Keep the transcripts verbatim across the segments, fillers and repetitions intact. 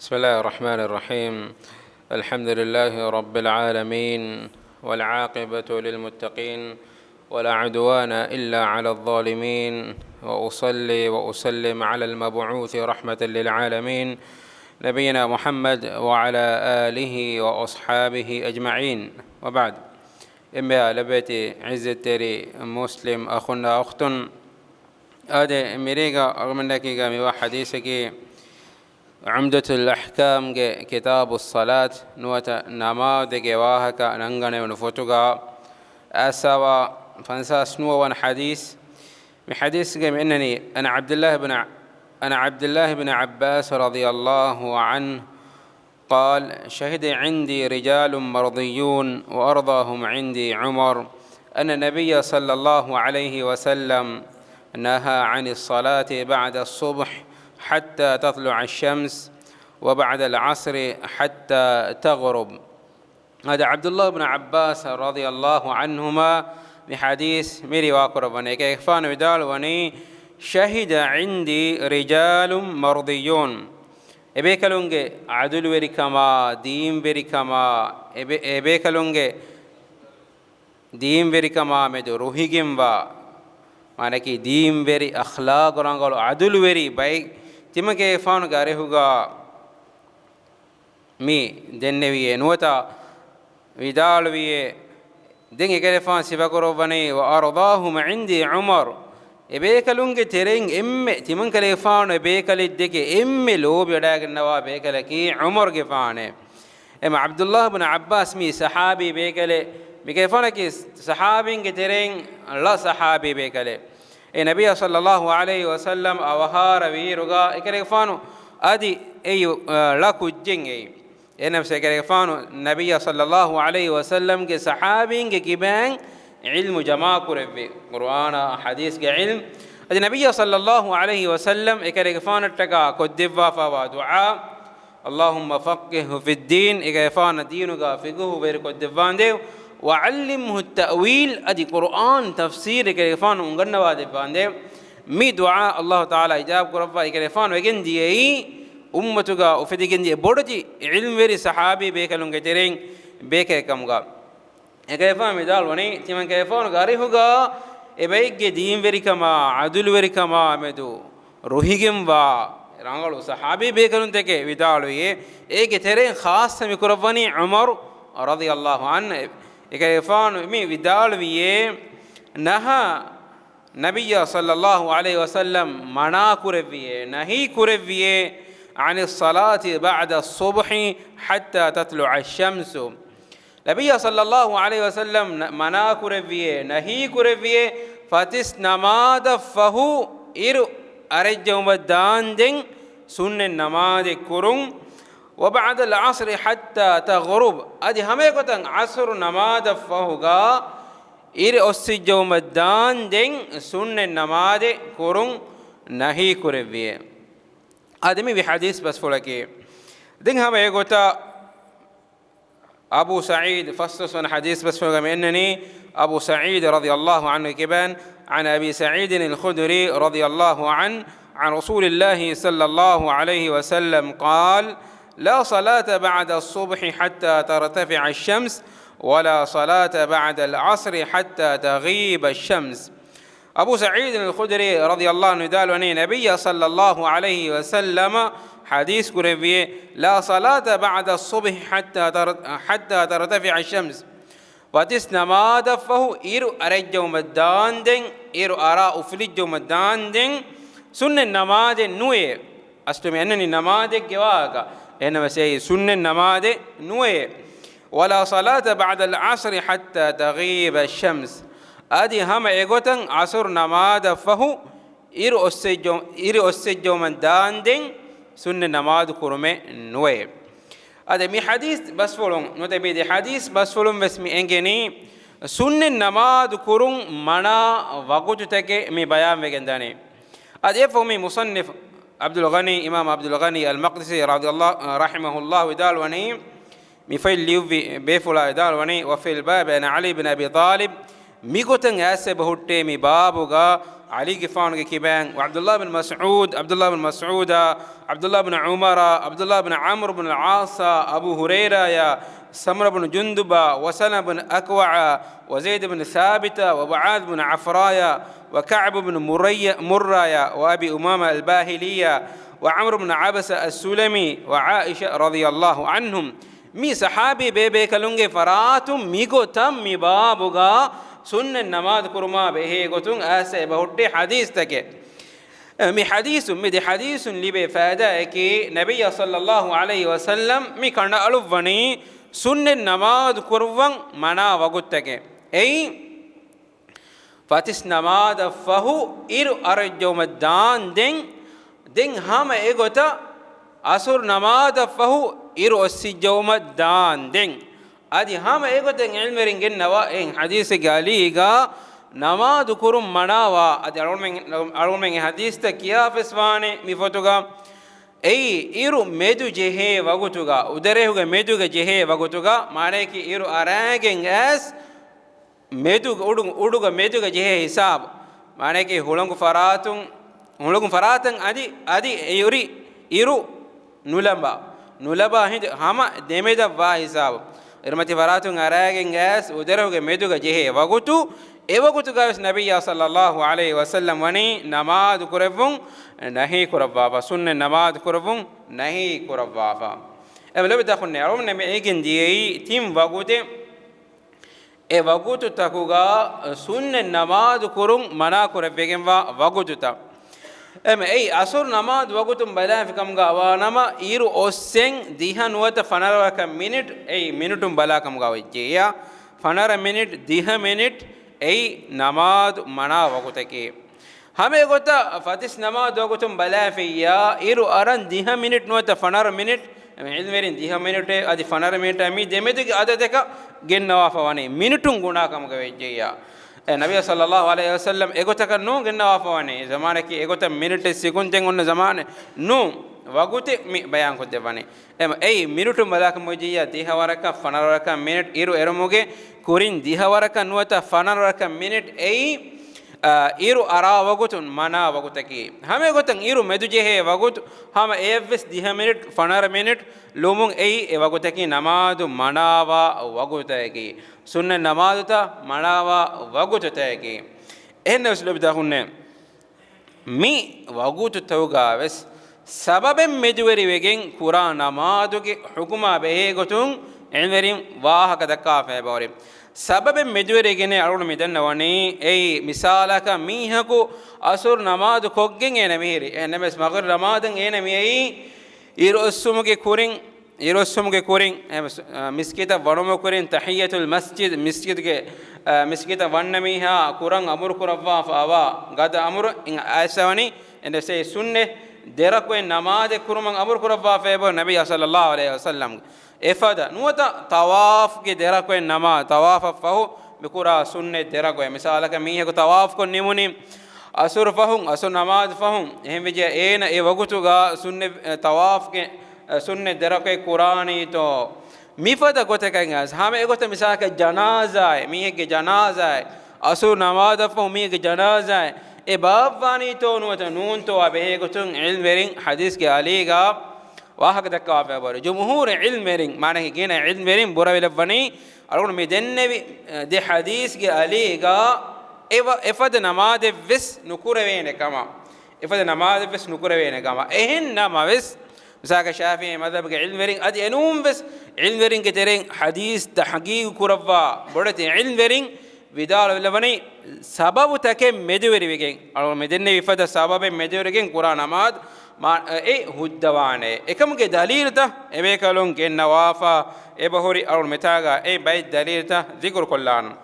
بسم الله الرحمن الرحيم. الحمد لله رب العالمين، والعاقبة للمتقين، ولا عدوان إلا على الظالمين، وأصلي وأسلم على المبعوث رحمة للعالمين، نبينا محمد وعلى آله وأصحابه أجمعين. وبعد. އެންމެ ލޮބުވެތި ޢިއްޒަތްތެރި މުސްލިމް އަޚުންނާ އުޚްތުން، އާދެ، މިރޭގަ އަޅުގަނޑަކީގަ މިވާ ޙަދީޘަކީ ޢުމްދަތުލް އަޙްކާމްގެ ކިތާބުއްޞަލާތް ނުވަތަ ނަމާދުގެ ވާހަކަ ނަންގަނެވުނު ފޮތުގަ އައްސަވާ ފަންސާސް ނުވަ ވަނަ ޙަދީޘް. މި ޙަދީޘްގަ މި އަންނަނީ، عن عبد الله بن، عن عبد الله بن عباس رضي الله عنه قال: شهد عندي رجال مرضيون وأرضاهم عندي عمر أن النبي صلى الله عليه وسلم نهى عن الصلاة بعد الصبح حتى تطلع الشمس وبعد العصر حتى تغرب. އާދެ، ޢަބްދުﷲ ބިން ޢައްބާސް ރަޟިޔަﷲ ޢަންހުމާ މި ޙަދީޘް މި ރިވާކުރައްވަނީ. އެކަލޭގެފާނު ވިދާޅުވަނީ، شهد عندي رجال مرضيون. އެބޭކަލުންގެ ޢަދުލުވެރިކަމާ، ދީންވެރިކަމާ، އެބޭ-، އެބޭކަލުންގެ ދީންވެރިކަމާ މެދު ރުހިގެންވާ، މާނައަކީ ދީންވެރި، އަޚްލާޤު ރަނގަޅު، ޢަދުލުވެރި ބައެއް ތިމަންކަލޭގެފާނުގެ އަރިހުގަ މި ދެންނެވިއޭ ނުވަތަ ވިދާޅުވިއޭ. ދެން އެކަލޭގެފާނު ސިފަކުރައްވަނީ، وأرضاهم عندي عمر. އެބޭކަލުންގެ ތެރެއިން އެންމެ، ތިމަންކަލޭގެފާނު އެބޭކަލެއް ދެކެ އެންމެ ލޯބިވެވަޑައިގަންނަވާ ބޭކަލަކީ ޢުމަރުގެފާނޭ. އެމަ ޢަބްދުﷲ ބިން ޢައްބާސް މީ ޞަޙާބީ ބޭކަލެއް. މިކަލޭގެފާނަކީ ޞަޙާބީންގެ ތެރެއިން ޅަ ޞަޙާބީ ބޭކަލެއް. އެ ނަބިއްޔާ ޞައްލަﷲ ޢަލައިހި ވަސައްލަމް އަވަހާރަވިއިރުގަ އެކަލޭގެފާނު އަދި އެއީ، އަ، ޅަ ކުއްޖެއް އެއީ. އެހެންނަމަވެސް އެކަލޭގެފާނު ނަބިއްޔާ ޞައްލަﷲ ޢަލައިހި ވަސައްލަމްގެ ޞަޙާބީންގެ ކިބައިން ޢިލްމު ޖަމާކުރެއްވި، ޤުރުއާނާ ޙަދީޘްގެ ޢިލްމު. އަދި ނަބިއްޔާ ޞައްލަﷲ ޢަލައިހި ވަސައްލަމް އެކަލޭގެފާނަށްޓަކާ ކޮށްދެއްވާފައިވާ ދުޢާ، اللهم فقهه في الدين، އެކަލޭގެފާނަށް ދީނުގަ ފިޤުހު ވެރިކޮށްދެއްވާނދޭވެ. وعلمه التأويل، އަދި ޤުރުއާން ތަފްސީރު އެކަލޭގެފާނު އުނގަންނަވާދެއްވާނދޭވެ. މި ދުޢާ ﷲ ތަޢާލާ އިޖާބަ ކުރައްވާ. އެކަލޭގެފާނު ވެގެން ދިޔައީ އުއްމަތުގަ އުފެދިގެން ދިޔަ ބޮޑެތި ޢިލްމުވެރި ޞަޙާބީ ބޭކަލުންގެ ތެރެއިން ބޭކަލެއް ކަމުގަ. އެކަލޭގެފާނު ވިދާޅުވަނީ، ތިމަންކަލޭގެފާނުގެ އަރިހުގަ އެބައެއްގެ ދީންވެރިކަމާ، ޢަދުލުވެރިކަމާ މެދު ރުހިގެންވާ ރަނގަޅު ޞަޙާބީ ބޭކަލުންތަކެއް ވިދާޅުވިއޭ. އޭގެ ތެރެއިން ޚާއްޞަ މި ކުރައްވަނީ ޢުމަރު ރަޟިޔަﷲ ޢަންހު. އެކަލޭގެފާނު މި ވިދާޅުވިއޭ، ނަހާ، ނަބިއްޔާ ޞައްލަﷲ ޢަލައިހި ވަސައްލަމް މަނާ ކުރެއްވިއޭ، ނަހީ ކުރެއްވިއޭ، عن الصلاة بعد الصبح حتى تطلع الشمس. ނަބިއްޔާ ޞައްލަﷲ ޢަލައިހި ވަސައްލަމް ނަ-، މަނާ ކުރެއްވިއޭ، ނަހީ ކުރެއްވިއޭ، ފަތިސް ނަމާދަށް ފަހު އިރު އަރައްޖައުމަށް ދާންދެން ސުންނަތް ނަމާދެއް ކުރުން. وبعد العصر حتى تغرب، އަދި ހަމައެގޮތަށް ޢަޞްރު ނަމާދަށް ފަހުގަ އިރު އޮއްސިއްޖައުމަށް ދާންދެން ސުންނަތް ނަމާދެއް ކުރުން ނަހީ ކުރެއްވިއޭ. އާދެ، މި ވި ޙަދީޘް ބަސްފުޅަކީ. ދެން ހަމަ އެގޮތަށް އަބޫ ސަޢީދު، ފަސްދޮޅަސް ވަނަ ޙަދީޘް ބަސްފުޅުގަ މި އަންނަނީ، އަބޫ ސަޢީދު ރަޟިޔަﷲ ޢަންހު ކިބައިން، عن أبي سعيد الخدري رضي الله عنه عن رسول الله صلى الله عليه وسلم قال: لا صلاة بعد الصبح حتى ترتفع الشمس، ولا صلاة بعد العصر حتى تغيب الشمس. އަބޫ ސަޢީދު އަލް ޚުދްރީ ރަޟިޔަﷲ ޢަންހު ވިދާޅުވަނީ، ނަބިއްޔާ ޞައްލަﷲ ޢަލައިހި ވަސައްލަމަ ޙަދީޘް ކުރެއްވިއޭ، لا صلاة بعد الصبح حتى تر-، حتى ترتفع الشمس. ފަތިސް ނަމާދަށްފަހު އިރު އަރައްޖައުމަށް ދާންދެން، އިރު އަރާ އުފުލިއްޖައުމަށް ދާންދެން ސުންނަތް ނަމާދެއް ނުވޭ. އަސްލު މި އަންނަނީ ނަމާދެއްގެ ވާހަކަ. އެހެންނަމަވެސް އެއީ ސުންނަތް ނަމާދެއް ނުވޭ. ولا صلاة بعد العصر حتى تغيب الشمس. އަދި ހަމަ އެގޮތަށް ޢަޞުރު ނަމާދަށްފަހު އިރު އޮއްސެއްޖައު-، އިރު އޮއްސެއްޖައުމަށް ދާންދެން ސުންނަތް ނަމާދު ކުރުމެއް ނުވޭ. އަދި މި ޙަދީޘް ބަސްފުޅުން ނުވަތަ މި ދެ ޙަދީޘް ބަސްފުޅުން ވެސް މި އެނގެނީ ސުންނަތް ނަމާދު ކުރުން މަނާ ވަގުތުތަކެއް މި ބަޔާންވެގެން ދާނީ. އަދި އެއަށްފަހު މި މުޞައްނިފު ޢަބްދުލް ޣަނީ، އިމާމް ޢަބްދުލް ޣަނީ އަލް މަޤްދިސީ ރަޙިމަހުﷲ، ރަޙިމަހުﷲ ވިދާޅުވަނީ، މި ފައިލް ލިޔުއްވި ބޭފުޅާ ވިދާޅުވަނީ، وفي الباب عن علي بن أبي طالب، މިގޮތަށް އައިސް އެބަހުއްޓޭ މި ބާބުގަ ޢަލީގެފާނުގެ ކިބައިން، ވަޢަބްދުﷲ ބިން މަސްޢޫދް، ޢަބްދުﷲ ބިން މަސްޢޫދާ، ޢަބްދުﷲ ބިން ޢުމަރާ، ޢަބްދުﷲ ބިން ޢަމްރު ބިން އަލްޢާޞާ، އަބޫ ހުރައިރާޔާ، ސަމްރަ ބިން ޖުންދުބާ، ވަސަލަމަ ބިން އަކްވަޢާ، ވަޒައިދު ބިން ސާބިތާ، ވަމުޢާޛު ބިން ޢަފްރާޔާ، ވަކަޢްބު ބިން މުރައްޔަ، މުއްރާޔާ، ވައަބީ އުމާމާ އަލްބާހިލީޔާ، ވަޢަމްރު ބިން ޢަބްސަ އައްސުލަމީ، ވަޢާއިޝާ ރަޟިޔަﷲ ޢަންހުމް. މި ޞަޙާބީ ބޭބޭކަލުންގެ ފަރާތުން މިގޮތަށް މި ބާބުގަ ސުންނަތް ނަމާދު ކުރުމާ ބެހޭ ގޮތުން އައިސް އެބަހުއްޓި ޙަދީޘްތަކެއް. މި ޙަދީޘުން، މި ދެ ޙަދީޘުން ލިބޭ ފައިދާއަކީ، ނަބިއްޔާ ޞައްލަﷲ ޢަލައިހި ވަސައްލަމް މި ކަނޑައަޅުއްވަނީ ސުންނަތް ނަމާދު ކުރުއްވަން މަނާ ވަގުތުތަކެއް. އެއީ، ފަތިސް ނަމާދަށް ފަހު އިރު އަރައްޖައުމަށް ދާންދެން، ދެން ހަމަ އެގޮތަށް އަސުރު ނަމާދަށް ފަހު އިރު އޮއްސިއްޖައުމަށް ދާންދެން. އަދި ހަމަ އެގޮތަށް ޢިލްމުވެރިން ގެންނަވާ އެހެން ޙަދީޘެއްގެ އަލީގަ ނަމާދު ކުރުން މަނާވާ. އަދި އަޅުގަނޑުމެން، އަޅުގަނޑުމެން އެ ޙަދީޘްތައް ކިޔާފަސްވާނެ މި ފޮތުގަ. އެއީ، އިރު މެދު ޖެހޭ ވަގުތުގަ، އުދަރެހުގެ މެދުގަ ޖެހޭ ވަގުތުގަ، މާނަޔަކީ އިރު އަރާގެން އައިސް، މެދު އުޑު، އުޑުގަ މެދުގަ ޖެހޭ ހިސާބު. މާނަޔަކީ ހުޅަނގު ފަރާތުން، ހުޅަނގު ފަރާތަށް އަދި، އަދި އެ އިރު، އިރު ނުލަނބާ، ނުލަނބާ ހިނދު ހަމަ ދެމެދަށް ވާ ހިސާބު. އިރުމަތި ފަރާތުން އަރާގެން އައިސް އުދަރެހުގެ މެދުގަ ޖެހޭ ވަގުތު، އެ ވަގުތުގަވެސް ނަބިއްޔާ ޞައްލަﷲ ޢަލައިހި ވަސައްލަމް ވަނީ ނަމާދު ކުރެއްވުން ނަހީ ކުރައްވާފަ، ސުންނަތް ނަމާދު ކުރެއްވުން ނަހީ ކުރައްވާފަ. އެ ލޯބިވެތި އަޚުންނޭ، އަޅުގަނޑުމެން މި އެނގިގެން ދިޔައީ ތިން ވަގުތެއް. އެ ވަގުތުތަކުގަ ސުންނަތް ނަމާދު ކުރުން މަނާ ކުރެވިގެންވާ ވަގުތުތައް. އެމެ، އެއީ އަސުރު ނަމާދު ވަގުތުން ބަލާފި ކަމުގަ ވާނަމަ، އިރު އޮއްސެން ދިހަ ނުވަތަ ފަނަރަ ވަރަކަށް މިނިޓް، އެއީ މިނިޓުން ބަލާ ކަމުގަ ވެއްޖެއްޔާ، ފަނަރަ މިނިޓް، ދިހަ މިނިޓް، އެއީ ނަމާދު މަނާ ވަގުތަކީ. ހަމަ އެގޮތަށް ފަތިސް ނަމާދު ވަގުތުން ބަލާފިއްޔާ، އިރު އަރަން ދިހަ މިނިޓް ނުވަތަ ފަނަރަ މިނިޓް، އެމެ ޢިލްމުވެރިން ދިހަ މިނިޓެއް އަދި ފަނަރަ މިނިޓާ މި ދެމެދުގެ އަދަދަކަށް ގެންނަވާފަ ވަނީ މިނިޓުން ގުނާ ކަމުގަ ވެއްޖެއްޔާ. އެ ނަބިއްޔާ ޞައްލަﷲ ޢަލައިހި ވަސައްލަމް އެގޮތަކަށް ނޫން ގެންނަވާފަ ވަނީ. ޒަމާނަކީ އެގޮތަށް މިނިޓެއް ސެކުންޑެއް އޮންނަ ޒަމާނެއް ނޫން. ވަގުތެއް މި ބަޔާންކޮށްދެއްވަނީ. އެމަ، އެއީ މިނިޓުން ބަލާކަށް މޮޔަޖިއްޔާ ދިހަ ވަރަކަށް ފަނަރަ ވަރަކަށް މިނިޓް އިރު އެރުމުގެ ކުރިން ދިހަ ވަރަކަށް ނުވަތަ ފަނަރަ ވަރަކަށް މިނިޓް އެއީ، އާ، އިރު އަރާ ވަގުތުން މަނާ ވަގުތަކީ. ހަމަ އެގޮތަށް އިރު މެދުޖެހޭ ވަގުތު ހަމަ އެއަށްވެސް ދިހަ މިނިޓް ފަނަރަ މިނިޓް ލުމުން އެއީ އެ ވަގުތަކީ ނަމާދު މަނާވާ ވަގުތަކީ. ސުންނަތް ނަމާދުތައް މަނާވާ ވަގުތުތަކީ. އެހެންނަމަވެސް ލޯބިވެތި އަޚުންނޭ، މި ވަގުތުތަކުގަވެސް ސަބަބެއް މެދުވެރިވެގެން ކުރާ ނަމާދުގެ ޙުކުމާ ބެހޭ ގޮތުން ޢިލްމުވެރިން ވާހަކަ ދައްކާފައި އެބަހުރި. ސަބަބެއް މެދުވެރިވެގެނޭ އަޅުގަނޑު މި ދަންނަވަނީ، އެއީ މިސާލަކަށް މީހަކު އަސުރު ނަމާދު ކޮށްގެން އޭނަ މިހިރީ. އެހެންނަމަވެސް މަޣްރިބް ނަމާދަށް އޭނަ މިއައީ އިރުއޮއްސުމުގެ ކުރިން، އިރުއޮއްސުމުގެ ކުރިން، އެ، މިސްކިތަށް ވަނުމުގެ ކުރިން ތަޙިއްޔަތުލް މަސްޖިދް، މިސްކިތުގެ، އަ، މިސްކިތަށް ވަންނަ މީހާ ކުރަން އަމުރު ކުރައްވާފަ އަވާ ގަދަ އަމުރު އިން އައިސް އަވަނީ، އެން އެސް އޭ ސުންނަތް ދެ ރަކުޢަތް ނަމާދެއް ކުރުމަށް އަމުރު ކުރައްވާފަ އެބަ ނަބީ ޞައްލަﷲ ޢަލައިހި ވަސައްލަމް. އެފަދަ ނުވަތަ ޠަވާފްގެ ދެ ރަކުޢަތް ނަމާ، ޠަވާފަށް ފަހު މި ކުރާ ސުންނަތް ދެ ރަކުޢަތް. މިސާލަކަށް މީހަކު ޠަވާފް ކޮށް ނިމުނީ، އަސުރު ފަހުން، އަސުރު ނަމާދު ފަހުން، އެހެންވެއްޖެ އޭނަ އެ ވަގުތުގަ ސުންނަތް، އެ، ޠަވާފްގެ، އެ، ސުންނަތް ދެ ރަކުޢަތް ކުރާނީތޯ؟ މިފަދަ ގޮތަކަށް އައިސް، ހަމަ އެގޮތަށް މިސާލަކަށް ޖަނާޒާއެއް، މީހެއްގެ ޖަނާޒާއެއް، އަސުރު ނަމާދަށް ފަހު މީހެއްގެ ޖަނާޒާއެއް، އެ ބާއްވާނީތޯ ނުވަތަ ނޫންތޯއާ ބެހޭ ގޮތުން ޢިލްމުވެރިން ޙަދީޘްގެ އަލީގަ ވާހަކަ ދައްކާފައި އެބަހުރި. ޖުމްހޫރު ޢިލްމުވެރިން، މާނައަކީ ގިނަ ޢިލްމުވެރިން ބުރަވެލައްވަނީ، އަޅުގަނޑު މި ދެންނެވި، އެ، ދެ ޙަދީޘްގެ އަލީގަ އެ ވަ-، އެފަދަ ނަމާދެއްވެސް ނުކުރެވޭނެ ކަމަށް. އެފަދަ ނަމާދެއްވެސް ނުކުރެވޭނެ ކަމަށް. އެހެން ނަމަވެސް، މިސާލަކަށް ޝާފިޢީ މަޛްހަބުގެ ޢިލްމުވެރިން އަދި އެނޫންވެސް ޢިލްމުވެރިންގެ ތެރެއިން ޙަދީޘް ތަޙްޤީޤު ކުރައްވާ ބޮޑެތި ޢިލްމުވެރިން ވިދާޅުވެލައްވަނީ، ސަބަބުތަކެއް މެދުވެރިވެގެން، އަޅުގަނޑު މި ދެންނެވި ފަދަ ސަބަބެއް މެދުވެރިވެގެން ކުރާ ނަމާދު މާ-، އެ ހުއްދަވާނެ. އެކަމުގެ ދަލީލުތައް އެބޭކަލުން ގެންނަވާފަ އެބަހުރި. އަޅުގަނޑު މިތާގަ އެ ބައެއް ދަލީލުތައް ޛިކުރު ކޮށްލާނަން.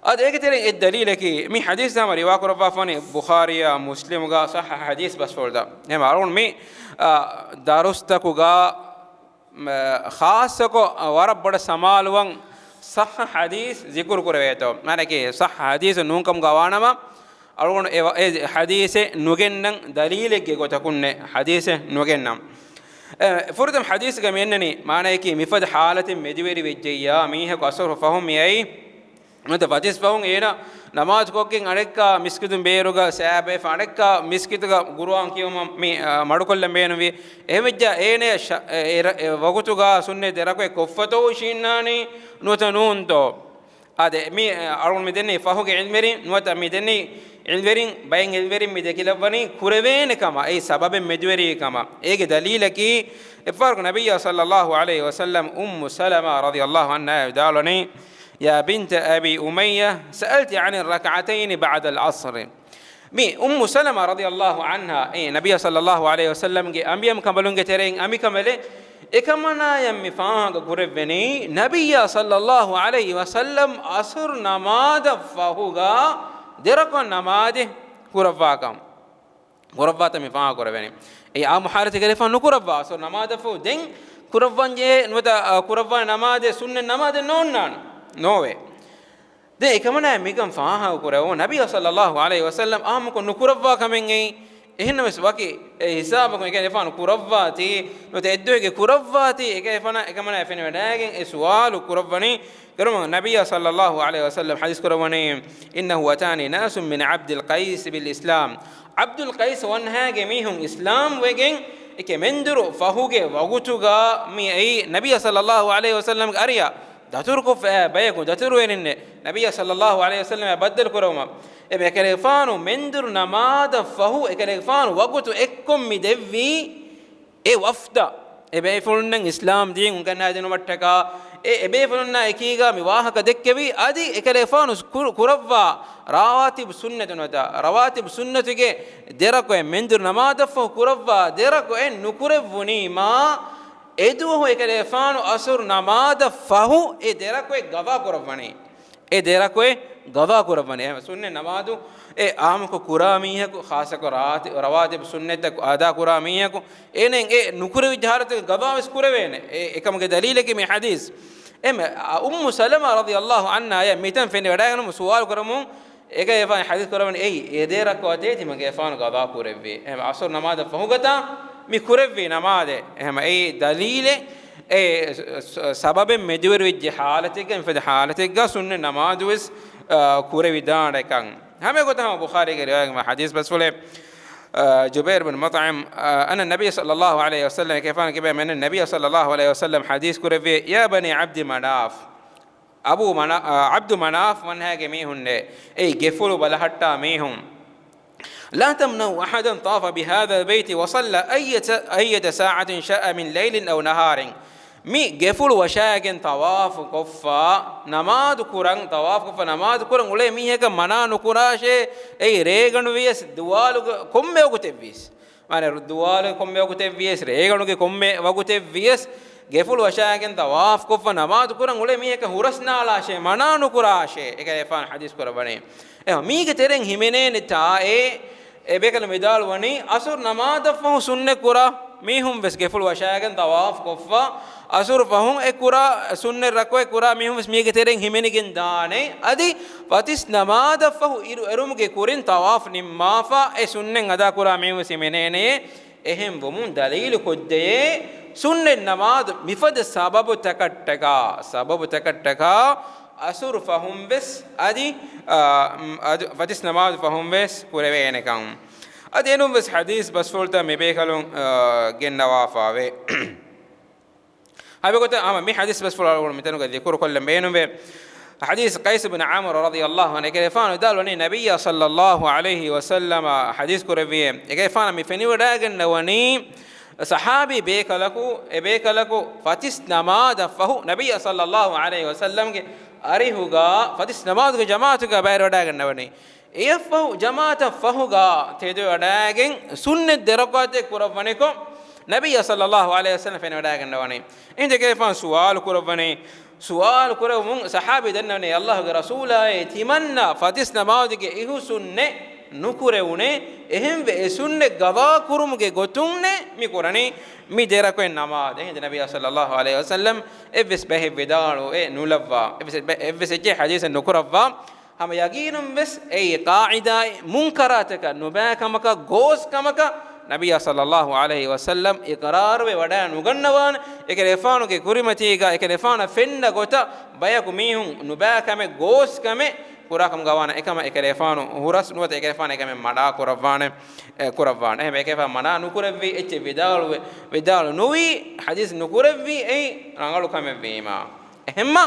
އަދި އޭގެ ތެރެއިން އެއް ދަލީލަކީ، މި ޙަދީޘް ހަމަ ރިވާ ކުރައްވާފަވަނީ ބުޚާރީއާ މުސްލިމުގަ ޞައްޙަ ޙަދީޘް ބަސްފުޅުތައް. އެހެން އަޅުގަނޑު މި، އާ، ދަރުސްތަކުގަ، މަ، ޚާއްޞަކޮށް، އާ، ވަރަށް ބޮޑަށް ސަމާލުވަން ޞައްޙަ ޙަދީޘް ޛިކުރު ކުރެވޭތޯ. މާނައަކީ ޞައްޙަ ޙަދީޘެއް ނޫންކަމުގަ ވާނަމަ، އަޅުގަނޑު އެ ވަ-، އެ ޙަދީޘެއް ނުގެންނަން، ދަލީލެއްގެ ގޮތަކުންނެއް ޙަދީޘެއް ނުގެންނަން. އެ، ފުރަތަމަ ޙަދީޘްގަ މި އެންނަނީ، މާނައަކީ މިފަދަ ޙާލަތެއް މެދުވެރި ވެއްޖެއްޔާ، މީހަކު އަސުރު ފަހުން މިއައީ، ނުވަތަ ފަތިސް ފަހުން އޭނާ ނަމާދުކޮށްގެން އަނެއްކާ މިސްކިތުން ބޭރުގަ ސައިބޭފަ އަނެއްކާ މިސްކިތުގަ ގުރުއާން ކިޔުމަށް މި، އާ، މަޑުކޮށްލަން ބޭނުންވި. އެހެންވެއްޖާ އޭނަޔަށް ޝަ-، އެ، އެ ރަ-، އެ ވަގުތުގަ ސުންނަތް ދެ ރަކުޢަތް ކޮށްފަތޯ އިށީންނާނީ ނުވަތަ ނޫންތޯ؟ އާދެ، މި، އަޅުގަނޑު މި ދެންނެވި ފަހުގެ ޢިލްމުވެރިން ނުވަތަ މި ދެންނެވި ޢިލްމުވެރިން، ބައެއް ޢިލްމުވެރިން މި ދެކިލައްވަނީ ކުރެވޭނެ ކަމަށް، އެއީ ސަބަބެއް މެދުވެރިވި ކަމަށް. އޭގެ ދަލީލަކީ، އެއްފަހަރަކު ނަބިއްޔާ ޞައްލައްލާހު ޢަލައިހި ވަސައްލަމް އުއްމު ސަލަމާ ރަޟިޔައްލާހު ޢަންހާ ވިދާޅުވަނީ، يا بنت أبي أمية، سألت عن الركعتين بعد العصر. މި އުއްމު ސަލަމާ ރަޟިޔައްލާހު ޢަންހާ، އެ ނަބިއްޔާ ޞައްލައްލާހު ޢަލައިހި ވަސައްލަމްގެ އަނބިޔަމް ކަނބަލުންގެ ތެރެއިން އަނބިކަނބަލެއް، އެކަމަނާޔަށް މި ފާހަގަ ކުރެއްވެނީ، ނަބިއްޔާ ޞައްލައްލާހު ޢަލައިހި ވަސައްލަމް ޢަޞުރު ނަމާދަށް ފަހުގަ ދެ ރަކުޢަތް ނަމާދެއް ކުރައްވާކަން. ކުރައްވާތަން މި ފާހަގަ ކުރެވެނީ. އެއީ އާއްމު ޙާލަތެއް ކަލޭފާނު ނުކުރައްވާ، ޢަޞުރު ނަމާދަށް ފަހު ދެން ކުރައްވަންޖެހޭ ނުވަތަ، އަ، ކުރައްވާ ނަމާދެއް ސުންނަތް ނަމާދެއް ނޯންނާނެ. ނޯވޭ. ދެން އެކަމަނާ މިކަން ފާހަގަ ކުރެވުނު ނަބިއްޔާ ޞައްލައްލާހު ޢަލައިހި ވަސައްލަމް އާއްމުކޮށް ނުކުރައްވާ ކަމެއް އެއީ. އެހެންނަމަވެސް ވަކި އެ ހިސާބަކުން އެކަލޭފާނު ކުރައްވާތީ، ނުވަތަ އެއްދުވަހެއްގެ ކުރައްވާތީ، އެކަލޭފާނަށް އެކަމަނާ ފެނިވަޑައިގެން އެ ސުވާލު ކުރައްވަނީ. ކެރުމަށް ނަބިއްޔާ ޞައްލައްލާހު ޢަލައިހި ވަސައްލަމް ޙަދީޘް ކުރައްވަނީ، إنه أتاني ناس من عبد القيس بالإسلام. ޢަބްދުލް ޤައިސް ވަންހާގެ މީހުން އިސްލާމް ވެގެން އެކެ މެންދުރު ފަހުގެ ވަގުތުގަ މި އެއީ ނަބިއްޔާ ޞައްލައްލާހު ޢަލައިހި ވަސައްލަމްގެ އަރިޔާ ދަތުރުކޮށްފަ ބަޔަކު، ދަތުރުވެރިންނެއް، ނަބިއްޔާ ޞައްލައްލާހު ޢަލައިހި ވަސައްލަމާ ބައްދަލު ކުރެވުމަށް. އެ އެކަލޭފާނު މެންދުރު ނަމާދަށް ފަހު އެކަލޭފާނު ވަގުތު އެއްކޮށް މި ދެއްވީ އެ ވަފްދަށް. އެ ބޭފުޅުންނަށް އިސްލާމް ދީން އުނގަންނާދިނުމަށްޓަކާ، އެ އެބޭފުޅުންނާ އެކީގަ މި ވާހަކަ ދެއްކެވި، އަދި އެކަލޭފާނު ކުރު-، ކުރައްވާ ރަވާތިބު ސުންނަތު ނުވަތަ ރަވާތިބު ސުންނަތުގެ ދެ ރަކުޢަތް މެންދުރު ނަމާދަށް ފަހު ކުރައްވާ ދެ ރަކުޢަތް ނުކުރެއްވުނީމާ، އެދުވަހު އެކަލޭފާނު ޢަޞުރު ނަމާދަށް ފަހު އެ ދެ ރަކުޢަތް ގަޟާ ކުރައްވަނީ. އެ ދެ ރަކުޢަތް ގަޟާ ކުރައްވަނީ. އެހެން ސުންނަތް ނަމާދު އެ އާއްމުކޮށް ކުރާ މީހަކު، ޚާއްޞަކޮށް ރަވާތި-، ރަވާތިބު ސުންނަތްތައް އަދާ ކުރާ މީހަކު، އޭނައަށް އެ ނުކުރެވިއްޖެ ޙާލަތުގަ ގަޟާވެސް ކުރެވޭނެ. އެ އެކަމުގެ ދަލީލަކީ މި ޙަދީޘް. އެ މެ-، އަ، އުއްމު ސަލަމާ ރަޟިޔައްލާހު ޢަންހާ އެ މިތަން ފެނިވަޑައިގަންނަމުން ސުވާލު ކުރަމުން، އެކަލޭފާނު ޙަދީޘް ކުރައްވަނީ، އެއީ އެ ދެ ރަކުޢަތޭ ތިމަގޭފާނު ގަޟާ ކުރެއްވީ. އެހެން ޢަޞުރު ނަމާދަށް ފަހުގަތާ މި ކުރެއްވީ ނަމާދެއް. އެހެން އެއީ ދަލީލެއް، އެ ސ-، ސ-، ސަބަބެއް މެދުވެރިވެއްޖެ ޙާލަތެއްގަ، މިފަދަ ޙާލަތެއްގަ ސުންނަތް ނަމާދުވެސް، އާ، ކުރެވިދާނެކަން. ހަމަ ގޮތަށް ހަމަ ބުޚާރީގެ ރިވާޔަތް ޙަދީޘް ބަސްފުޅެއް، އާ، ޖުބައިރު ބިން މުޠްޢިމް، އާ، أن النبي صلى الله عليه وسلم، އެކަލޭފާނު ކިބައިން ނަބިއްޔާ ޞައްލައްލާހު ޢަލައިހި ވަސައްލަމް ޙަދީޘް ކުރެއްވި، يا بني عبد مناف، އަބޫ މަނާ-، އާ، ޢަބްދު މަނާފް ވަންހާގެ މީހުންނޭ، އެއީ ގެފުޅު ބަލަހައްޓާ މީހުން. لا تمنعوا أحدا طاف بهذا البيت وصلى أية، أية ساعة شاء من ليل أو نهار. މި ގެފުޅު ވަށާގެން ޠަވާފު ކޮށްފަ ނަމާދު ކުރަން، ޠަވާފު ކޮށްފަ ނަމާދު ކުރަން އުޅޭ މީހަކަށް މަނާ ނުކުރާށޭ، އެއީ ރޭގަނޑު ވިޔަސް ދުވާލުގެ ކޮންމެ ވަގުތެއް ވިޔަސް. މާނަ ދުވާލުގެ ކޮންމެ ވަގުތެއް ވިޔަސް، ރޭގަނޑުގެ ކޮންމެ ވަގުތެއް ވިޔަސް، ގެފުޅު ވަށާގެން ޠަވާފު ކޮށްފަ ނަމާދު ކުރަން އުޅޭ މީހަކަށް ހުރަސް ނާޅާށޭ، މަނާ ނުކުރާށޭ، އެކަލޭފާނު ޙަދީޘް ކުރައްވަނީ. އެ، މީގެ ތެރެއިން ހިމެނޭނެ ތާއޭ، އެ ބޭކަލު ވިދާޅުވަނީ، ޢަޞުރު ނަމާދަށް ފަހު ސުންނަތް ކުރާ މީހުން ވެސް ގެފުޅު ވަށާގެން ޠަވާފު ކޮށްފަ، ޢަޞުރު ފަހުން އެ ކުރާ ސުންނަތް ރަކުޢަތް ކުރާ މީހުން ވެސް މީގެ ތެރެއިން ހިމެނިގެން ދާނެ. އަދި ފަތިސް ނަމާދަށް ފަހު އިރު އެރުމުގެ ކުރިން ޠަވާފު ނިންމާފަ އެ ސުންނަތް އަދާ ކުރާ މީހުން ވެސް ހިމެނޭނެޔޭ. އެހެން ވުމުން ދަލީލު ކޮށްދެޔޭ، ސުންނަތް ނަމާދު މިފަދަ ސަބަބުތަކަށްޓަކާ، ސަބަބުތަކަށްޓަކާ ޢަޞުރު ފަހުން ވެސް އަދި، އާ، އަދި ފަތިސް ނަމާދު ފަހުން ވެސް ކުރެވޭނެކަން. އަދި އެނޫން ވެސް ޙަދީޘް ބަސްފުޅުތައް މި ބޭކަލުން، އާ، ގެންނަވާފާވޭ. ހަމަ ގޮތަށް ހަމަ މި ޙަދީޘް ބަސްފުޅު އަޅުގަނޑު މިތަނުގަ ޛިކުރު ކޮށްލަން ބޭނުންވޭ. ޙަދީޘް ޤައިސް ބިން ޢާމިރު ރަޟިޔައްލާހު ޢަންހު، އެކަލޭފާނު ވިދާޅުވަނީ، ނަބިއްޔާ ޞައްލައްލާހު ޢަލައިހި ވަސައްލަމަ ޙަދީޘް ކުރެއްވިއޭ. އެކަލޭފާނަށް މި ފެނިވަޑައިގަންނަވަނީ، ޞަޙާބީ ބޭކަލަކު، އެ ބޭކަލަކު ފަތިސް ނަމާދަށް ފަހު، ނަބިއްޔާ ޞައްލައްލާހު ޢަލައިހި ވަސައްލަމްގެ އަރިހުގަ ފަތިސް ނަމާދުގެ ޖަމާޢަތުގަ ބައިވެރިވަޑައިގަންނަވަނީ. އެއަށްފަހު ޖަމާޢަތަށް ފަހުގަ ތެދުވެވަޑައިގެން ސުންނަތް ދެ ރަކުޢަތެއް ކުރައްވަނިކޮށް، ނަބިއްޔާ ޞައްލައްލާހު ޢަލައިހި ވަސައްލަމަ ފެނިވަޑައިގަންނަވަނީ. އެހިނދު އެކަލޭފާނު ސުވާލު ކުރައްވަނީ، ސުވާލު ކުރެވުމުން ޞަޙާބީ ދަންނަވަނީ، ﷲގެ ރަސޫލާއޭ، ތިމަންނަ ފަތިސް ނަމާދުގެ އިހު ސުންނަތް ނުކުރެވުނޭ، އެހެންވެ އެ ސުންނަތް ޤަޟާ ކުރުމުގެ ގޮތުންނޭ މި ކުރަނީ މި ދެ ރަކުޢަތް ނަމާދު. އެހިނދު ނަބިއްޔާ ޞައްލައްލާހު ޢަލައިހި ވަސައްލަމަ އެއްވެސް ބައެއް ވިދާޅުވެ ނުލައްވާ، އެއްވެސް އެއް ބަ-، އެއްވެސް އެއްޗެއް ޙަދީޘެއް ނުކުރައްވާ. ހަމަ ޔަގީނުން ވެސް އެއީ ޤާޢިދާއެއް މުންކަރާތަކަށް ނުބައި ކަމަކަށް، ގޯސް ކަމަކަށް ނަބިއްޔާ ޞައްލައްލާހު ޢަލައިހި ވަސައްލަމް އިޤްރާރުވެ ވަޑައި ނުގަންނަވާނެ. އެކަލޭފާނުގެ ކުރިމަތީގަ އެކަލޭފާނަށް ފެންނަ ގޮތަށް ބަޔަކު މީހުން ނުބައި ކަމެއް ގޯސް ކަމެއް ކުރާކަމުގަ ވާނެ. އެކަމަށް އެކަލޭފާނު ހުރަސް ނުވަތަ އެކަލޭފާނު އެކަމެއް މަނާ ކުރައްވާނެ، އެ، ކުރައްވާނެ. އެހެން އެކަލޭފާނު މަނާ ނުކުރެއްވީ، އެއްޗެއް ވިދާޅުވެ، ވިދާޅު ނުވީ، ޙަދީޘް ނުކުރެއްވީ، އެއީ ރަނގަޅު ކަމެއް ވީމާ. އެހެންމަ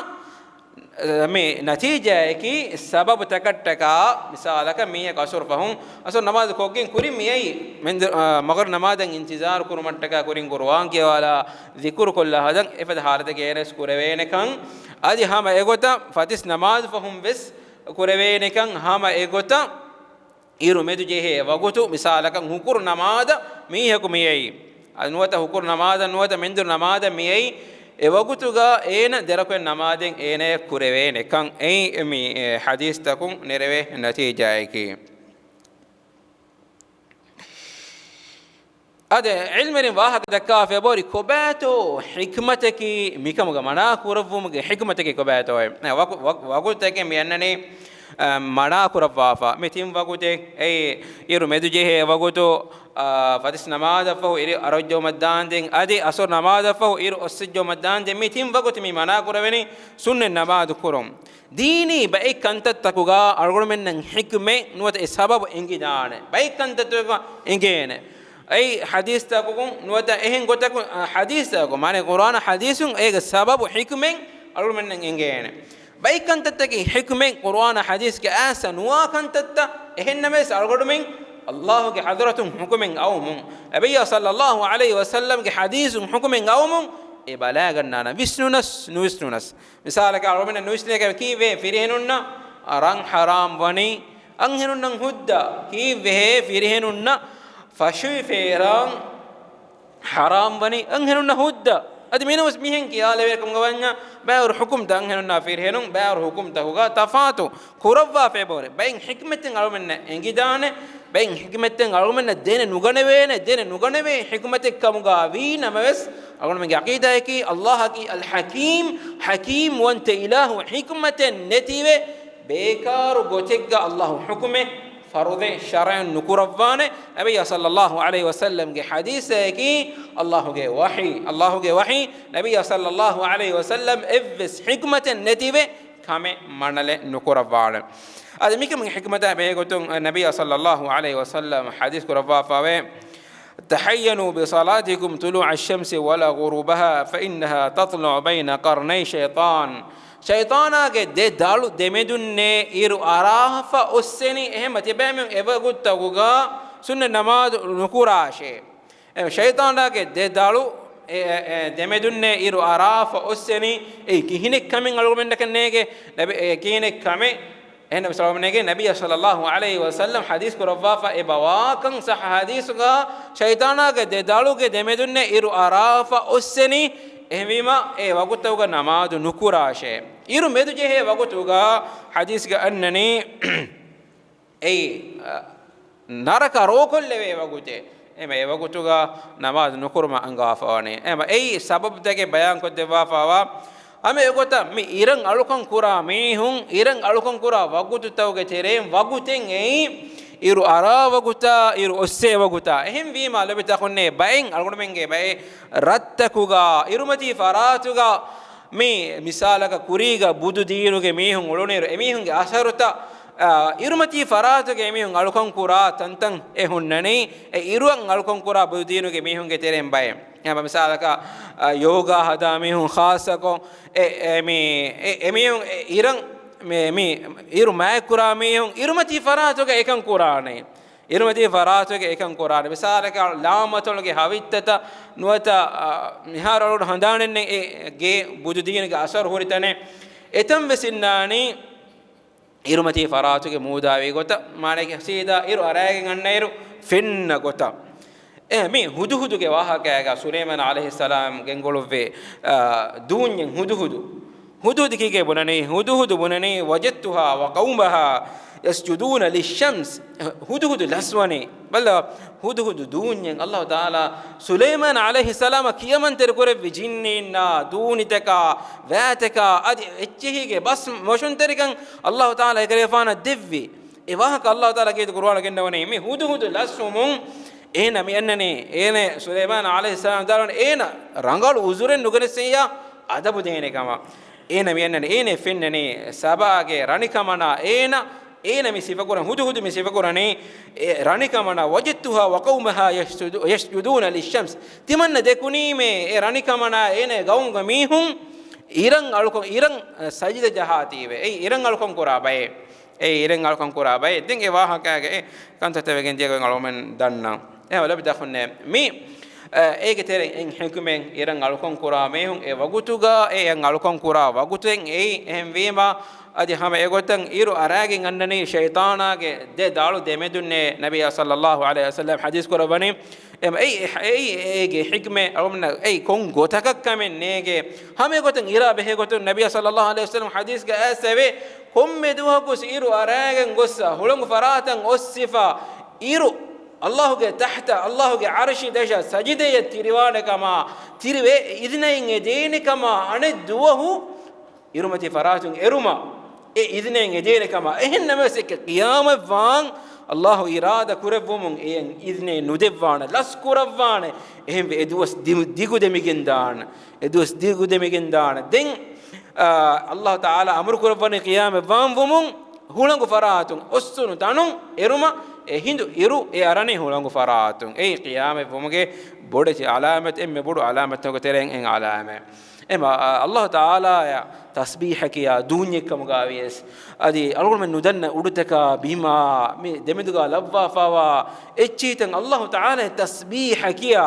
މި ނަތީޖާއަކީ ސަބަބުތަކަށްޓަކާ، މިސާލަކަށް މީހަކު އަސުރު ފަހުން، އަސުރު ނަމާދު ކޮށްގެން ކުރިން މިއައީ، މެންދު-، އާ، މަޣްރިބް ނަމާދަށް އިންތިޒާރު ކުރުމަށްޓަކާ ކުރިން ޤުރުއާން ކިޔަވާލާ، ޛިކުރު ކޮށްލާ ހަދަން އެފަދަ ޙާލަތެއްގައި އޭނަވެސް ކުރެވޭނެކަން، އަދި ހަމަ އެގޮތަށް ފަތިސް ނަމާދު ފަހުން ވެސް ކުރެވޭނެކަން، ހަމަ އެގޮތަށް އިރު މެދު ޖެހޭ ވަގުތު، މިސާލަކަށް ހުކުރު ނަމާދަށް މީހަކު މިއައީ، އަދި ނުވަތަ ހުކުރު ނަމާދަށް ނުވަތަ މެންދުރު ނަމާދަށް މިއައީ، އެ ވަގުތުގަ އޭނަ ދެރަކުޅެ ނަމާދެއް އޭނަޔަށް ކުރެވޭނެކަން. އެއީ މި، އެ، ޙަދީޘްތަކުން ނެރެވޭ ނަތީޖާއަކީ. އަދި ޢިލްމުވެރިން ވާހަކަ ދައްކާފައި ބޯރި ކޮބާތޯ ޙިކްމަތަކީ، މިކަމުގަ މަނާ ކުރައްވުމުގެ ޙިކްމަތަކީ ކޮބާތޯއޭ؟ އެ ވަގު-، ވަގު-، ވަގުތެކެއް މި އަންނަނީ، އަ، މަނާ ކުރައްވާފަ. މި ތިން ވަގުތެއް، އެއީ އިރު މެދު ޖެހޭ ވަގުތު، އާ، ފަތިސް ނަމާދަށްފަހު އިރު އަރައްޖައުމަށް ދާންދެން، އަދި އަސުރު ނަމާދަށްފަހު އިރު އޮއްސިއްޖައުމަށް ދާންދެން، މި ތިން ވަގުތު މި މަނާ ކުރެވެނީ ސުންނަތް ނަމާދު ކުރުން. ދީނީ ބައެއް ކަންތައްތަކުގަ އަޅުގަނޑުމެންނަށް ޙިކްމަތް ނުވަތަ އެ ސަބަބު އެނގިދާނެ. ބައެއް ކަންތައްތަކުގަ އެނގޭނެ. އެއީ ޙަދީޘްތަކުން ނުވަތަ އެހެން ގޮތަކުން، އަ، ޙަދީޘްތަކުން، މާނަ ޤުރުއާނާ ޙަދީޘުން އޭގެ ސަބަބު ޙިކްމަތް އަޅުގަނޑުމެންނަށް އެނގޭނެ. ބައެއް ކަންތައްތަކީ ޙިކްމަތް ޤުރުއާނާ ޙަދީޘްގެ އައިސް ނުވާ ކަންތައްތައް. އެހެންނަމަވެސް އަޅުގަނޑުމެން ﷲ ގެ ޙަޟްރަތުން ޙުކުމެއް އައުމުން، ނަބިއްޔާ ޞައްލައްލާހު ޢަލައިހި ވަސައްލަމްގެ ޙަދީޘުން ޙުކުމެއް އައުމުން އެ ބަލާގަންނާނަން، ވިސްނުނަސް ނުވިސްނުނަސް. މިސާލަކަށް އަޅުގަނޑުމެންނަށް ނުވިސްނޭކަށް ކީއްވެ ފިރިހެނުންނަށް ރަން ޙަރާމް ވަނީ؟ އަންހެނުންނަށް ހުއްދަ ކީއްވެހޭ ފިރިހެނުންނަށް ފަށުވި ފޭރާން ޙަރާމް ވަނީ؟ އަންހެނުންނަށް ހުއްދަ. އަދި މިނަވަސް މިހެން ކިޔާލެވޭ ކަމުގަ ވަންޏާ، ބައިވަރު ޙުކުމްތައް އަންހެނުންނާ ފިރިހެނުން ބައިވަރު ޙުކުމްތަކުގަ ތަފާތު ކުރައްވާފައި ބޯރެ. ބައެއް ޙިކްމަތެއް އަޅުމެންނަށް އެނގިދާނެ، ބައެއް ޙިކްމަތެއް އަޅުމެންނަށް ދެނެއް ނުގަނެވޭނެ، ދެނެއް ނުގަނެވޭ ޙިކްމަތެއް ކަމުގަ ވީ ނަމަވެސް، އަޅުމެންގެ ޢަޤީދާއަކީ ﷲއަކީ އަލްޙަކީމް، ޙަކީމް ވަންތަ އިލާހު، ޙިކްމަތެއް ނެތިވެ، ބޭކާރު ގޮތެއްގަ ﷲ ޙުކުމެއް ފަރުޟެއް ޝަރްޢަން ނުކުރައްވާނެ. ނަބިއްޔާ ޞައްލައްލާހު ޢަލައިހި ވަސައްލަމްގެ ޙަދީޘަކީ ﷲގެ ވަޙީ، ﷲގެ ވަޙީ. ނަބިއްޔާ ޞައްލައްލާހު ޢަލައިހި ވަސައްލަމް އެއްވެސް ޙިކްމަތެއް ނެތިވެ ކަމެއް މަނަލެއް ނުކުރައްވާނެ. އަދި މިކަމުގެ ޙިކްމަތާ ބެހޭގޮތުން ނަބިއްޔާ ޞައްލައްލާހު ޢަލައިހި ވަސައްލަމް ޙަދީޘް ކުރައްވާފަވޭ، "تحينوا بصلاتكم طلوع الشمس ولا غروبها فإنها تطلع بين قرني الشيطان." ޝައިޠާނާގެ ދެ ދަޅު ދެމެދުންނޭ އިރު އަރާފަ އޮއްސެނީ. އެހެންމަ ތިބޭމެން އެވަގުތަކުގަ ސުންނަތް ނަމާދު ނުކުރާށޭ. އެ ޝައިޠާނާގެ ދެ ދަޅު، އެ، އެ، އެ، ދެމެދުންނޭ އިރު އަރާފަ އޮއްސެނީ. އެއީ ކިހިނެއް ކަމެއް އަޅުގަނޑަކަށް ނޭގެ؟ ނަބި-، އެ، ކިހިނެއް ކަމެއް؟ އެހެން ނަބި ޞައްލަﷲ ޢަލައިހި ވަސައްލަމް ޙަދީޘް ކުރައްވާފަ އެބަވާކަން ޞައްޙަ ޙަދީޘުގަ، ޝައިޠާނާގެ ދެ ދަޅުގެ ދެމެދުންނޭ އިރު އަރާފަ އޮއްސެނީ. އެހެންވީމަ، އެ ވަގުތުގަ ނަމާދު ނުކުރާށޭ. އިރު މެދު ޖެހޭ ވަގުތުގަ ޙަދީޘްގަ އަންނަނީ، އެއީ، އަ، ނަރަކަ ރޯކޮށްލެވޭ ވަގުތެއް. އެމަ އެ ވަގުތުގަ ނަމާދު ނުކުރުމަށް އަންގާފަވަނީ. އެމަ އެއީ ސަބަބުތަކެއް ބަޔާންކޮށްދެއްވާފައިވާ. ހަމަ އެގޮތަށް މި އިރަށް އަޅުކަން ކުރާ މީހުން، އިރަށް އަޅުކަން ކުރާ ވަގުތުތަކުގެ ތެރެއިން ވަގުތެއް އެއީ، އިރު އަރާ ވަގުތާ، އިރު އޮއްސޭ ވަގުތާ. އެހެންވީމާ ލޮބިތަކުންނޭ ބައެއް އަޅުގަނޑުމެންގެ ބައެއް ރަށްތަކުގަ، އިރުމަތީ ފަރާތުގަ މި މިސާލަކަށް ކުރީގަ ބުދު ދީނުގެ މީހުން އުޅުނުއިރު، އެމީހުންގެ އަސަރުތައް، އާ، އިރުމަތީ ފަރާތުގެ އެމީހުން އަޅުކަން ކުރާ ތަންތަން އެ ހުންނަނީ، އެ އިރުއަށް އަޅުކަން ކުރާ ބުދު ދީނުގެ މީހުންގެ ތެރެއިން ބައެއް. އެހެން މިސާލަކަށް، އާ، ޔޯގާ ހަދާ މީހުން ޚާއްޞަކޮށް، އެ، އެ، މި، އެ، އެމީހުން އެ އިރަށް މި، މި އިރު މާތް ކުރާ މީހުން އިރުމަތީ ފަރާތުގަ އެކަން ކުރާނެ. އިރުމަތީ ފަރާތުގަ އެކަން ކުރާނެ. މިސާލަކަށް ލާމަތޮޅުގެ ހަވިއްތަތައް ނުވަތަ، އާ، މިހާރު އަޅުގަނޑު ހަނދާނެއްނެއް އެ ގޭ ބުދު ދީނުގެ އަސަރު ހުރި ތަނެއް. އެތަން ވެސް އިންނާނީ އިރުމަތީ ފަރާތުގެ މޫދާވި ގޮތަށް، މާނައަކީ ސީދާ އިރު އަރާގެން އަންނައިރު ފެންނަ ގޮތަށް. އެ، މި ހުދުހުދުގެ ވާހަކައިގަ ސުލައިމާނު ޢަލައިހިއްސަލާމް ގެންގުޅުއްވި، އާ، ދޫންޏެއް ހުދުހުދު. ހުދުހުދު ކީކޭ ބުނަނީ؟ ހުދުހުދު ބުނަނީ، "وجدتها وقومها يسجدون للشمس." ހުދުހުދު ލަސްވަނީ. ބައްލަ، ހުދުހުދު ދޫންޏެއް ﷲ ތަޢާލާ ސުލައިމާނު ޢަލައިހިއްސަލާމަށް ކިޔަމަންތެރި ކުރެއްވި ޖިންނީންނާ ދޫނިތަކާ ވާތަކާ އަދި އެއްޗެހީގެ ބަސް މޮށުންތެރިކަން ﷲ ތަޢާލާ އެކަލޭފާނަށް ދެއްވި. އެ ވާހަކަ ﷲ ތަޢާލާ ކީރިތި ޤުރުއާނަށް ގެންނަވަނީ މި ހުދުހުދު ލަސްވުމުން އޭނަ މި އަންނަނީ، އޭނަ ސުލައިމާން ޢަލައިހިއްސަލާމް ދާން އޭނަ ރަނގަޅު އުޒުރެއް ނުގެނެސް އެއްޔާ އަދަބު ދޭނެ ކަމަށް. އޭނަ މި އަންނަނީ، އޭނަ ފެންނަނީ ސަބާގެ ރަނިކަމަނާ އޭނަ، އޭނަ މި ސިފަކުރަން، ހުދު ހުދު މި ސިފަކުރަނީ، އެ ރަނިކަމަނާ، وجدتها وقومها يسجد-، يسجدون للشمس. ތިމަންނަ ދެކުނީމޭ އެ ރަނިކަމަނާ އޭނަ ގައުމުގެ މީހުން އިރަށް އަޅުކަން، އިރަށް ސަޖިދަ ޖަހާތީވެ. އެއީ އިރަށް އަޅުކަން ކުރާ ބައެއް. އެއީ އިރަށް އަޅުކަން ކުރާ ބައެއް. ދެން އެ ވާހަކައިގެ އެ ކަންތައްތައް ވެގެން ދިޔަގޮތް އަޅުގަނޑުމެން ދަންނަން. އެހެން ލޯބިތެރިން މި، އޭގެ ތެރެއިން އެއް ޙިކުމެއް އިރަށް އަޅުކަން ކުރާ މީހުން އެ ވަގުތުގަ އެ އިރަށް އަޅުކަން ކުރާ ވަގުތެއް އެއީ. އެހެންވީމަ އަދި ހަމަ އެގޮތަށް އިރު އަރާގެން އަންނަނީ ޝައިޠާނާގެ ދެ ދަޅު ދެމެދުންނޭ. ނަބިއްޔާ ޞައްލައްލާހު ޢަލައިހި ވަސައްލަމް ޙަދީޘް ކުރައްވަނީ. އެމަ އެއީ، އެއީ އޭގެ ޙިކްމަތް އަޅުގަނޑުމެންނަށް އެއީ ކޮން ގޮތަކަށް ކަމެއް ނޭގޭ. ހަމަ އެގޮތަށް އިރާ ބެހޭ ގޮތުން ނަބިއްޔާ ޞައްލައްލާހު ޢަލައިހި ވަސައްލަމް ޙަދީޘްގަ އައިސް އެވޭ، ކޮންމެ ދުވަހަކު އިރު އަރާގެން ގޮއްސަ ހުޅަނގު ފަރާތަށް އޮއްސިފަ އިރު އައްލާހުގެ ތަޙްތަ، އައްލާހުގެ ޢަރުޝި ދަށަށް ސަޖިދަޔަށް ތިރިވާނެ ކަމަށް، ތިރިވެ އިޛުނައެއް އެދޭނެ ކަމަށް، އަނެއް ދުވަހު އިރުމަތީ ފަރާތުން އެރުމަށް އެ އިޛުނައެއް އެދޭނެ ކަމަށް. އެހެން ނަމަވެސް އެކަ ޤިޔާމަތް ވާން އައްލާހު އިރާދަ ކުރެއްވުމުން އެއަށް އިޛުނައެއް ނުދެއްވާނެ، ލަސް ކުރައްވާނެ. އެހެންވެ އެ ދުވަސް ދި-، ދިގުދެމިގެން ދާނެ. އެ ދުވަސް ދިގުދެމިގެން ދާނެ. ދެން، އާ، އައްލާހު ތަޢާލާ އަމުރު ކުރައްވަނީ ޤިޔާމަތް ވާން ވުމުން ހުޅަނގު ފަރާތުން އޮއްސުނު ތަނުން އެރުމަށް، އެ ހިނދު އިރު އެ އަރަނީ ހުޅަނގު ފަރާތުން. އެއީ ޤިޔާމަތް ވުމުގެ ބޮޑެތި ޢަލާމަތް، އެންމެ ބޮޑު ޢަލާމަތްތަކުގެ ތެރެއިން އެއް ޢަލާމަތް. އެމަ، އަ، އައްލާހު ތަޢާލާޔަށް ތަސްބީޙަ ކިޔާ ދޫންޏެއް ކަމުގައި ވިޔަސް، އަދި އަޅުގަނޑުމެން ނުދަންނަ އުޑުތަކާ ބިމާ މި ދެމެދުގަ ލައްވާފައިވާ އެއްޗިހިތައް އައްލާހު ތަޢާލާޔަށް ތަސްބީޙަ ކިޔާ،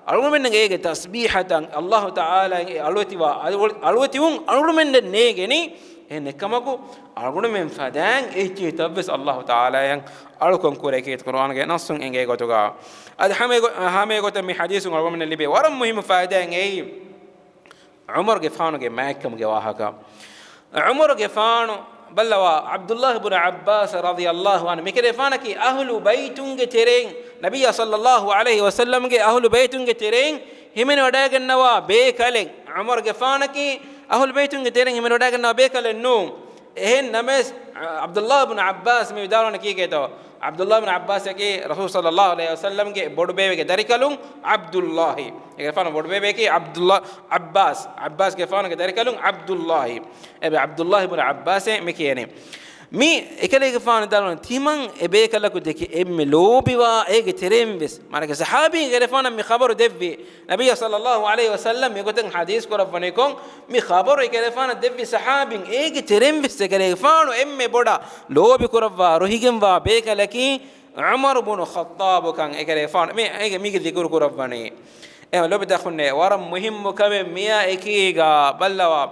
އަޅުގަނޑުމެންނަށް އޭގެ ތަސްބީޙަތައް އައްލާހު ތަޢާލާ އެ އަޅުވެތިވާ، އަޅު-، އަޅުވެތިވުން އަޅުގަނޑުމެންނަށް ނޭގެނީ. އެހެން އެކަމަކު، އަޅުގަނޑުމެން ފަދައިން އެއްޗިހިތައްވެސް އައްލާހު ތަޢާލާޔަށް އަޅުކަން ކުރޭ ކީރިތި ޤުރުއާނުގެ ނައްޞުން އެނގޭ ގޮތުގަ. އަދި ހަމަ އެގޮ-، ހަމަ އެގޮތަށް މި ޙަދީޘުން އަޅުގަނޑުމެންނަށް ލިބޭ ވަރަށް މުހިއްމު ފައިދާއެއް އެއީ، ޢުމަރުގެފާނުގެ މާތްކަމުގެ ވާހަކަ. ޢުމަރުގެފާނު ބައްލަވާ، ޢަބްދުއްލާހި ބުނު ޢައްބާސް ރަޟިޔައްލާހު ޢަންހު، މިކަލޭގެފާނަކީ އަހުލު ބައިތުންގެ ތެރެއިން، ނަބިއްޔާ ޞައްލައްލާހު ޢަލައިހި ވަސައްލަމްގެ އަހުލު ބައިތުންގެ ތެރެއިން ހިމެނިވަޑައިގަންނަވާ ބޭކަލެއް. ޢުމަރުގެފާނަކީ އަހުލު ބައިތުންގެ ތެރެއިން ހިމެނިވަޑައިގަންނަވާ ބޭކަލެއް ނޫން. އެހެން ނަމަވެސް، ޢަބްދުއްލާހި ބުނު ޢައްބާސް މި ވިދާޅުވަނީ ކީކޭތޯ؟ ޢަބްދުއްލާހި ބުނު ޢައްބާސްއަކީ ރަސޫލު ޞައްލައްލާހު ޢަލައިހި ވަސައްލަމްގެ ބޮޑުބޭބެގެ ދަރިކަލުން ޢަބްދުއްލާހި. އެގެފާނު ބޮޑުބޭބެއަކީ ޢަބްދުއްލާ، ޢައްބާސް. ޢައްބާސްގެފާނުގެ ދަރިކަލުން ޢަބްދުއްލާހި. އެބަ ޢަބްދުއްލާހި ބުނު ޢައްބާސޭ މި ކިޔަނީ. މި އެކަލޭގެފާނު ދާން ތިމަން އެ ބޭކަލަކު ދެކެ އެންމެ ލޯބިވާ އޭގެ ތެރެއިން ވެސް. މާނައަކީ ޞަޙާބީން އެކަލޭގެފާނަށް މި ޚަބަރު ދެއްވި. ނަބިއްޔާ ޞައްލައްލާހު ޢަލައިހި ވަސައްލަމް މިގޮތަށް ޙަދީޘް ކުރައްވަނީކޮށް، މި ޚަބަރު އެކަލޭގެފާނަށް ދެއްވި ޞަޙާބީން އޭގެ ތެރެއިން ވެސް އެކަލޭގެފާނު އެންމެ ބޮޑަށް ލޯބި ކުރައްވާ ރުހިގެންވާ ބޭކަލަކީ ޢުމަރު ބުނު ޚައްޠާބުކަން އެކަލޭގެފާނު މި އޭގެ މީގެ ޛިކުރު ކުރައްވަނީ. އެ ލޯބިތެރިންނޭ ވަރަށް މުހިއްމު ކަމެއް މިއާ އެކީގަ ބައްލަވާ.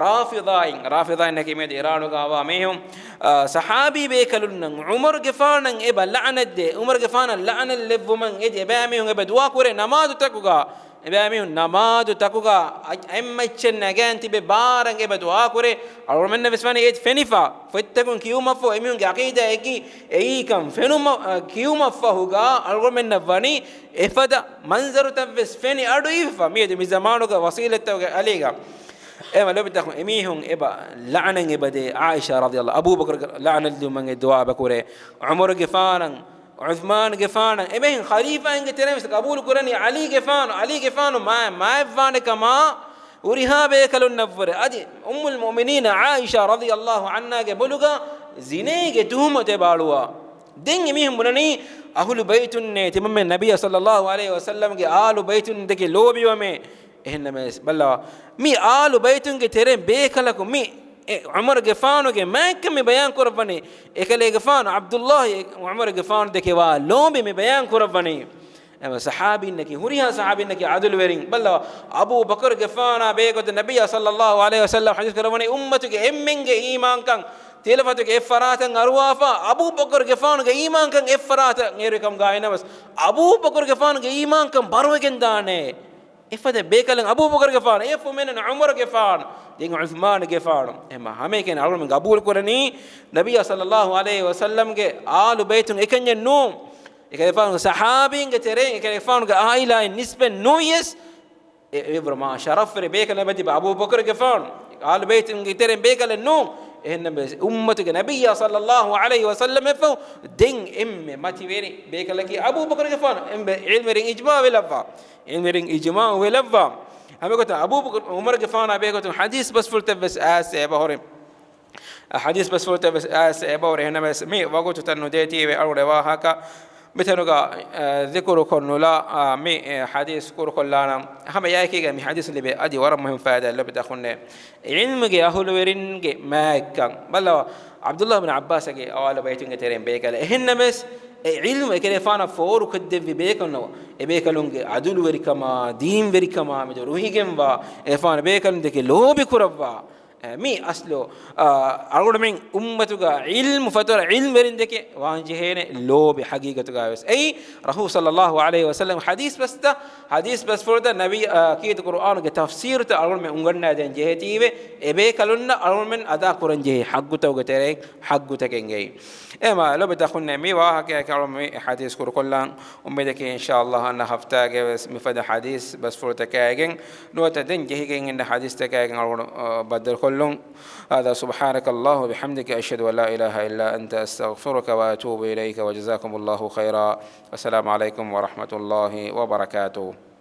ރާފިޟާއިން، ރާފިޟާއިންނަކީ މިއަދު އިރާނުގަ ވާ މީހުން، އާ، ޞަޙާބީ ބޭކަލުންނަށް ޢުމަރުގެފާނަށް އެބަ ލަޢަނަތްދޭ، ޢުމަރުގެފާނަށް ލަޢަނަތް ލެއްވުމަށް އެދި އެބައިމީހުން އެބަ ދުޢާ ކުރޭ ނަމާދުތަކުގަ، އެބައިމީހުން ނަމާދުތަކުގަ އަތް-، އެއްމައްޗެއް ނަގާން ތިބެ ބާރަށް އެބަ ދުޢާ ކުރޭ. އަޅުގަނޑުމެންނަށް ވެސް ވަނީ އޭތި ފެނިފަ، ފޮތްތަކުން ކިޔުމަށްފަހު އެމީހުންގެ ޢަޤީދާއަކީ އެއީކަން ފެނުމަށް، އަ، ކިޔުމަށްފަހުގަ އަޅުގަނޑުމެންނަށް ވަނީ އެފަދަ މަންޒަރުތައްވެސް ފެނި އަޑުއިވިފަ މިއަދު މި ޒަމާނުގަ ވަސީލަތްތަކުގެ އަލީގަ. އެހެންވީމަ ލޯބިތެރިން އެމީހުން އެބަ ލަޢަނަތް އެބަދޭ ޢާއިޝާ ރަޟިޔައްލާހު، އަބޫބަކުރަށް ލަޢަނަތް ލެއްވުމަށް އެ ދުޢާ އެބަ ކުރޭ. ޢުމަރުގެފާނަށް، ޢުޘްމާނުގެފާނަށް، އެބައިން ޚަލީފާއިންގެ ތެރެއިން ވެސް ޤަބޫލު ކުރަނީ ޢަލީގެފާނު، ޢަލީގެފާނު މާ-، މާތްވާނެ ކަމަށް ހުރިހާ ބޭކަލުންނަށްވުރެ. އަދި އުއްމުލް މުއުމިނީން ޢާއިޝާ ރަޟިޔައްލާހު ޢަންހާގެ ބޮލުގަ ޒިނޭގެ ތުހުމަތު އެބަ އަޅުވާ. ދެން އެމީހުން ބުނަނީ އަހުލު ބައިތުންނޭ ތިމަންމެން ނަބިއްޔާ ޞައްލައްލާހު ޢަލައިހި ވަސައްލަމްގެ އާލު ބައިތުން ދެކެ ލޯބިވަމޭ. އެހެންނަމަވެސް ބައްލަވާ، މި އާލު ބައިތުންގެ ތެރެއިން ބޭކަލަކު މި އެ ޢުމަރުގެފާނުގެ މާތްކަން މި ބަޔާން ކުރައްވަނީ. އެކަލޭގެފާނު ޢަބްދުއްލާހި ޢުމަރުގެފާނު ދެކެވާ ލޯބި މި ބަޔާން ކުރައްވަނީ. އެމަ ޞަޙާބީންނަކީ، ހުރިހާ ޞަޙާބީންނަކީ ޢަދުލުވެރިން. ބައްލަވާ، އަބޫ ބަކުރުގެފާނާ ބެހޭގޮތަށް ނަބިއްޔާ ޞައްލައްލާހު ޢަލައިހި ވަސައްލަމް ޙަދީޘް ކުރައްވަނީ، އުއްމަތުގެ އެންމެންގެ އީމާންކަން ތިލަފަތުގެ އެއްފަރާތަށް އަރުވާފަ، އަބޫ ބަކުރުގެފާނުގެ އީމާންކަން އެއްފަރާތަށް އޭރު ކަމުގައި ނަމަވެސް، އަބޫ ބަކުރުގެފާނުގެ އީމާންކަން ބަރުވެގެން ދާނެ. އެފަދަ ބޭކަލުން އަބޫބަކުރުގެފާނު، އެއަށްފަހު މިއަންނަނީ ޢުމަރުގެފާނު، ދެން ޢުޘްމާނުގެފާނު. އެހެންމަ ހަމައެކަނި އަޅުގަނޑު ގަބޫލު ކުރަނީ ނަބިއްޔާ ޞައްލައްލާހު ޢަލައިހި ވަސައްލަމްގެ އާލު ބައިތުން އެކަންޏެއް ނޫން. އެކަލޭގެފާނުގެ ޞަޙާބީންގެ ތެރެއިން، އެކަލޭގެފާނުގެ ޢާއިލާއިން ނިސްބަތް ނުވިޔަސް، އެ، އެވަރު މާ ޝަރަފްވެރި ބޭކަލެއް އެބަތިބި އަބޫބަކުރުގެފާނު، އާލު ބައިތުންގެ ތެރެއިން ބޭކަލެއް ނޫން. އެހެންނަމަވެސް އުއްމަތުގެ ނަބިއްޔާ ޞައްލައްލާހު ޢަލައިހި ވަސައްލަމަށްފަހު ދެން އެންމެ މަތިވެރި ބޭކަލަކީ އަބޫބަކުރުގެފާނު. އެންމެ ޢިލްމުވެރިން އިޖްމާޢު ވެލައްވާ، ޢިލްމުވެރިން އިޖްމާޢު ވެލައްވާ. ހަމަގޮތަށް އަބޫބަކުރު ޢުމަރުގެފާނާ ބެހޭގޮތުން ޙަދީޘް ބަސްފުޅުތައް ވެސް އައިސް އެބަހުރި. ޙަދީޘް ބަސްފުޅުތައް ވެސް އައިސް އެބަހުރި. އެހެންނަމަވެސް މި ވަގުތުތައް ނުދޭތީވެ އަޅުގަނޑު ވާހަކަ މިތަނުގަ، އަ، ޛިކުރު ކޮށްނުލާ، އަ، މި، އެ، ޙަދީޘް ކުރުކޮށްލާނަން. ހަމަ އެއާއެކީގަ މި ޙަދީޘް ލިބޭ އަދި ވަރަށް މުހިންމު ފައިދާ ލޯބިތަކުންނޭ. ޢިލްމުގެ އަހުލުވެރިންގެ މާތްކަން ބައްލަވާ. ޢަބްދުﷲ ބިން ޢައްބާސްގެ ޙަވާލު ބައިތުންގެ ތެރެއިން ބޭކަލެއް. އެހެންނަމަވެސް އެ ޢިލްމު އެކަލޭފާނަށް ފޯރުކޮށްދެއްވި ބޭކަލުންނަށް، އެބޭކަލުންގެ ޢަދުލުވެރިކަމާ، ދީންވެރިކަމާ މެދު ރުހިގެންވާ، އެފާނު ބޭކަލުން ދެކެ ލޯބި ކުރައްވާ. އެ، މި އަސްލު، އަ، އަޅުގަނޑުމެން އުއްމަތުގަ ޢިލްމު ފަތުރަ ޢިލްމުވެރިން ދެކެ ވާން ޖެހޭނެ ލޯބި ޙަޤީޤަތުގަ ވެސް. އެއީ ރަސޫލު ޞައްލައްލާހު ޢަލައިހި ވަސައްލަމް ޙަދީޘް ބަސްތައް، ޙަދީޘް ބަސްފުޅުތައް، ނަބީ، އަ، ކީރިތި ޤުރުއާނުގެ ތަފްސީރުތައް އަޅުގަނޑުމެން އުނގަންނާދޭން ޖެހޭތީވެ، އެބޭކަލުންނަށް އަޅުގަނޑުމެން އަދާ ކުރަން ޖެހޭ ޙައްޤުތަކުގެ ތެރެއިން ޙައްޤުތަކެއް އެއީ. އެމާ ލޯބިތަކުންނޭ މި ވާހަކަޔަކީ އަޅުގަނޑު މި ޙަދީޘް ކުރުކޮށްލާން. އުއްމީދަކީ އިންޝާﷲ އަންނަ ހަފްތާގެ ވެސް މިފަދަ ޙަދީޘް ބަސްފުޅުތަކާއިގެން ނުވަތަ ދެން ޖެހިގެން އިންނަ ޙަދީޘްތަކާއިގެން އަޅުގަނޑު، އަ، ބައްދަލުކޮށްލުން. هذا سبحانك اللهم وبحمدك أشهد أن لا إله إلا أنت أستغفرك وأتوب إليك وجزاكم الله خيرا. السلام عليكم ورحمة الله وبركاته.